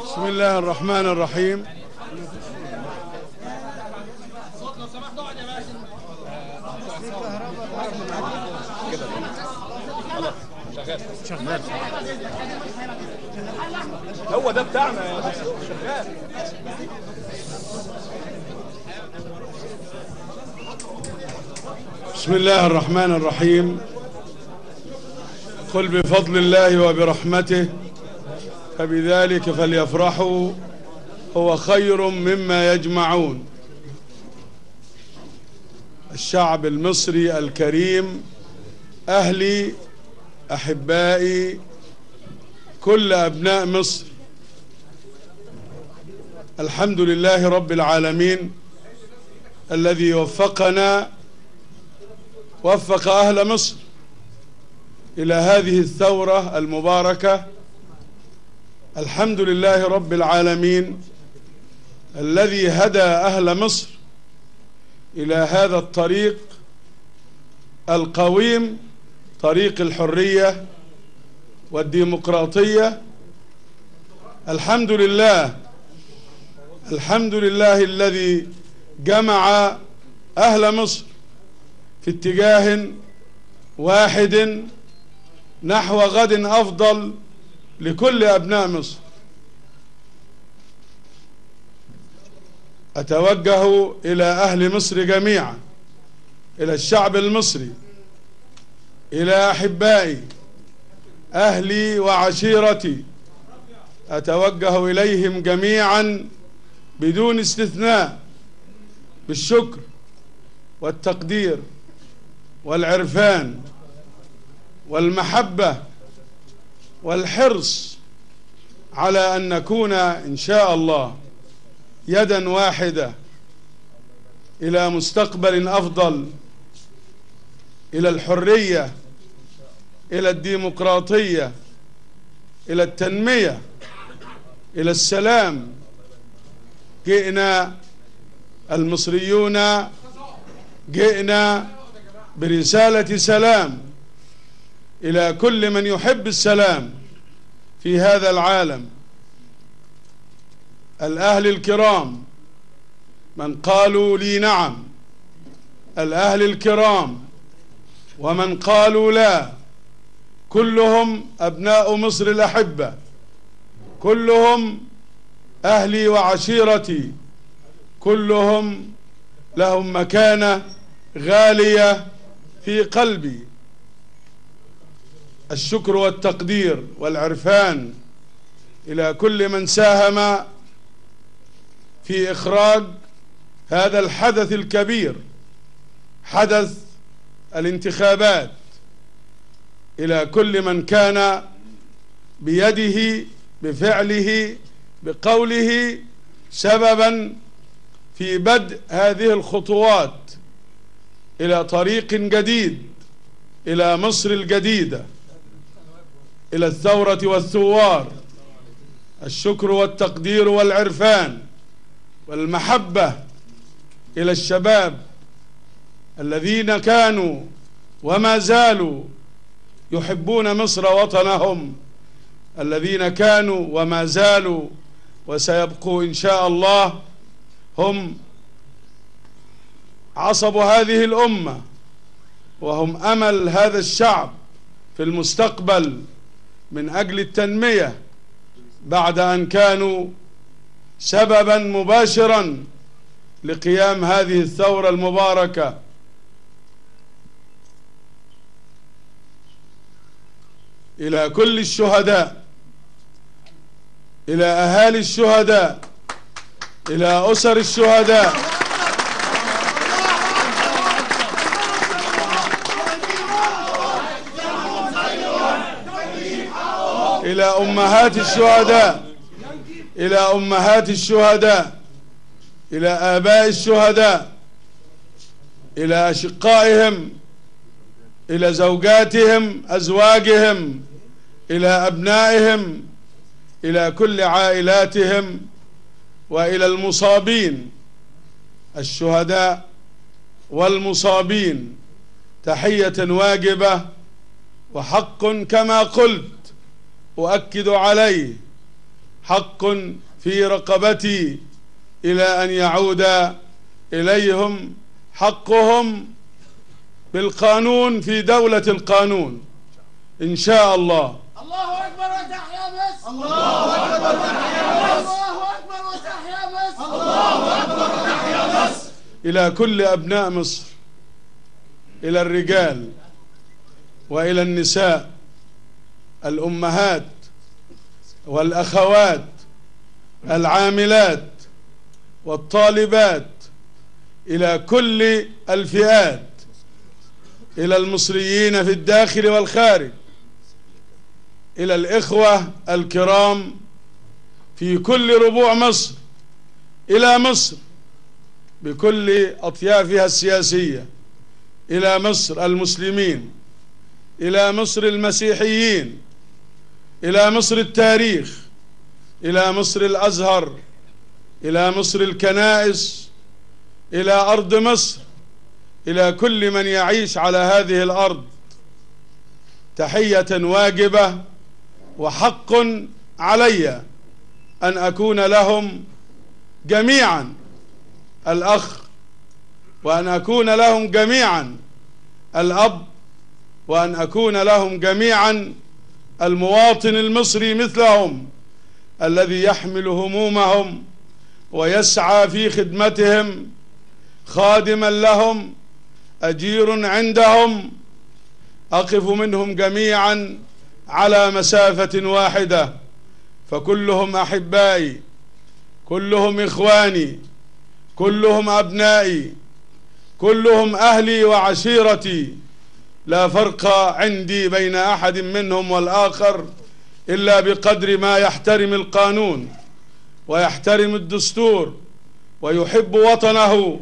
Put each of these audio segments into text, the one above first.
بسم الله الرحمن الرحيم. شغال هو ده بتاعنا يا شغال. بسم الله الرحمن الرحيم. قل بفضل الله وبرحمته فبذلك فليفرحوا هو خير مما يجمعون. الشعب المصري الكريم، أهلي أحبائي، كل أبناء مصر، الحمد لله رب العالمين الذي وفق أهل مصر إلى هذه الثورة المباركة. الحمد لله رب العالمين الذي هدى أهل مصر إلى هذا الطريق القويم، طريق الحرية والديمقراطية. الحمد لله، الحمد لله الذي جمع أهل مصر في اتجاه واحد نحو غد أفضل لكل أبناء مصر. أتوجه إلى أهل مصر جميعا، إلى الشعب المصري، إلى أحبائي أهلي وعشيرتي، أتوجه إليهم جميعا بدون استثناء بالشكر والتقدير والعرفان والمحبة والحرص على أن نكون إن شاء الله يدا واحدة إلى مستقبل أفضل، إلى الحرية، إلى الديمقراطية، إلى التنمية، إلى السلام. جئنا المصريون، جئنا برسالة سلام إلى كل من يحب السلام في هذا العالم. الأهل الكرام من قالوا لي نعم، الأهل الكرام ومن قالوا لا، كلهم أبناء مصر الأحبة، كلهم أهلي وعشيرتي، كلهم لهم مكانة غالية في قلبي. الشكر والتقدير والعرفان إلى كل من ساهم في إخراج هذا الحدث الكبير، حدث الانتخابات، إلى كل من كان بيده بفعله بقوله سببا في بدء هذه الخطوات إلى طريق جديد، إلى مصر الجديدة، إلى الثورة والثوار. الشكر والتقدير والعرفان والمحبة إلى الشباب الذين كانوا وما زالوا يحبون مصر وطنهم، الذين كانوا وما زالوا وسيبقوا إن شاء الله هم عصب هذه الأمة، وهم أمل هذا الشعب في المستقبل من أجل التنمية، بعد أن كانوا سببا مباشرا لقيام هذه الثورة المباركة. إلى كل الشهداء، إلى أهالي الشهداء، إلى أسر الشهداء، إلى أمهات الشهداء، إلى أمهات الشهداء، إلى آباء الشهداء، إلى أشقائهم، إلى زوجاتهم، أزواجهم، إلى أبنائهم، إلى كل عائلاتهم، وإلى المصابين، الشهداء والمصابين، تحية واجبة وحق كما قلت أؤكد عليه، حق في رقبتي إلى أن يعود إليهم حقهم بالقانون في دولة القانون إن شاء الله. الله أكبر وتحيا مصر. الله أكبر وتحيا مصر. الله أكبر وتحيا مصر. الله أكبر وتحيا مصر. إلى كل أبناء مصر، إلى الرجال وإلى النساء، الأمهات والأخوات، العاملات والطالبات، إلى كل الفئات، إلى المصريين في الداخل والخارج، إلى الإخوة الكرام في كل ربوع مصر، إلى مصر بكل أطيافها السياسية، إلى مصر المسلمين، إلى مصر المسيحيين، إلى مصر التاريخ، إلى مصر الأزهر، إلى مصر الكنائس، إلى أرض مصر، إلى كل من يعيش على هذه الأرض، تحية واجبة وحق علي أن أكون لهم جميعا الأخ، وأن أكون لهم جميعا الأب، وأن أكون لهم جميعا المواطن المصري مثلهم، الذي يحمل همومهم ويسعى في خدمتهم، خادما لهم، أجير عندهم، أقف منهم جميعا على مسافة واحدة، فكلهم أحبائي، كلهم إخواني، كلهم أبنائي، كلهم أهلي وعشيرتي، لا فرق عندي بين أحد منهم والآخر إلا بقدر ما يحترم القانون ويحترم الدستور ويحب وطنه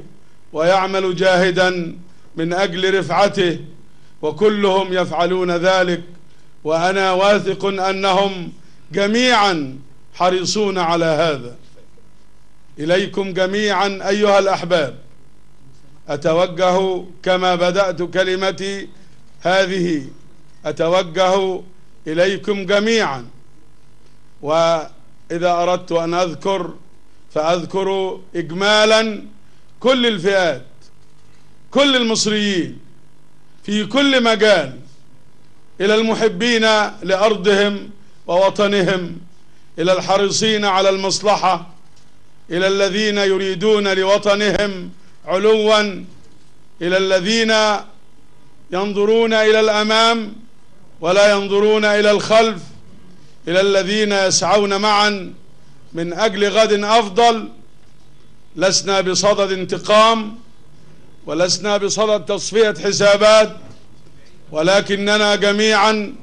ويعمل جاهدا من أجل رفعته، وكلهم يفعلون ذلك، وأنا واثق أنهم جميعا حريصون على هذا. إليكم جميعا أيها الأحباب أتوجه كما بدأت كلمتي هذه، أتوجه إليكم جميعا، وإذا أردت أن أذكر فأذكر إجمالا كل الفئات، كل المصريين في كل مجال، إلى المحبين لأرضهم ووطنهم، إلى الحريصين على المصلحة، إلى الذين يريدون لوطنهم علوا، إلى الذين ينظرون إلى الأمام ولا ينظرون إلى الخلف، إلى الذين يسعون معا من أجل غد أفضل. لسنا بصدد انتقام ولسنا بصدد تصفية حسابات، ولكننا جميعا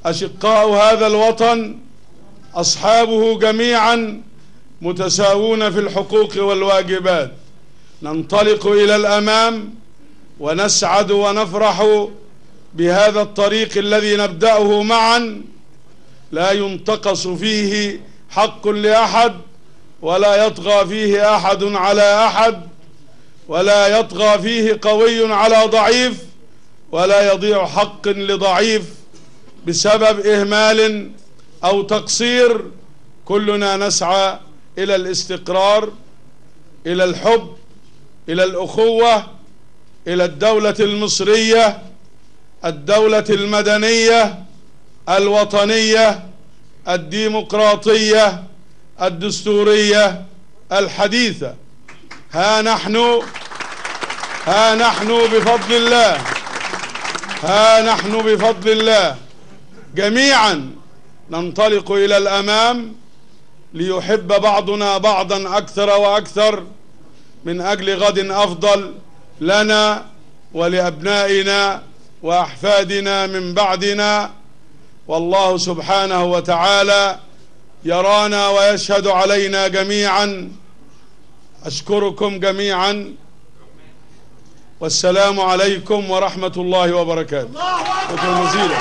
أشقاء هذا الوطن، أصحابه جميعا متساوون في الحقوق والواجبات. ننطلق إلى الأمام ونسعد ونفرح بهذا الطريق الذي نبدأه معا، لا ينتقص فيه حق لأحد، ولا يطغى فيه أحد على أحد، ولا يطغى فيه قوي على ضعيف، ولا يضيع حق لضعيف بسبب إهمال أو تقصير. كلنا نسعى إلى الاستقرار، إلى الحب، إلى الأخوة، إلى الدولة المصرية، الدولة المدنية الوطنية الديمقراطية الدستورية الحديثة. ها نحن بفضل الله جميعا ننطلق إلى الأمام، ليحب بعضنا بعضا أكثر وأكثر من أجل غد أفضل لنا ولأبنائنا وأحفادنا من بعدنا. والله سبحانه وتعالى يرانا ويشهد علينا جميعا. أشكركم جميعا، والسلام عليكم ورحمة الله وبركاته. شكرا جزيلا.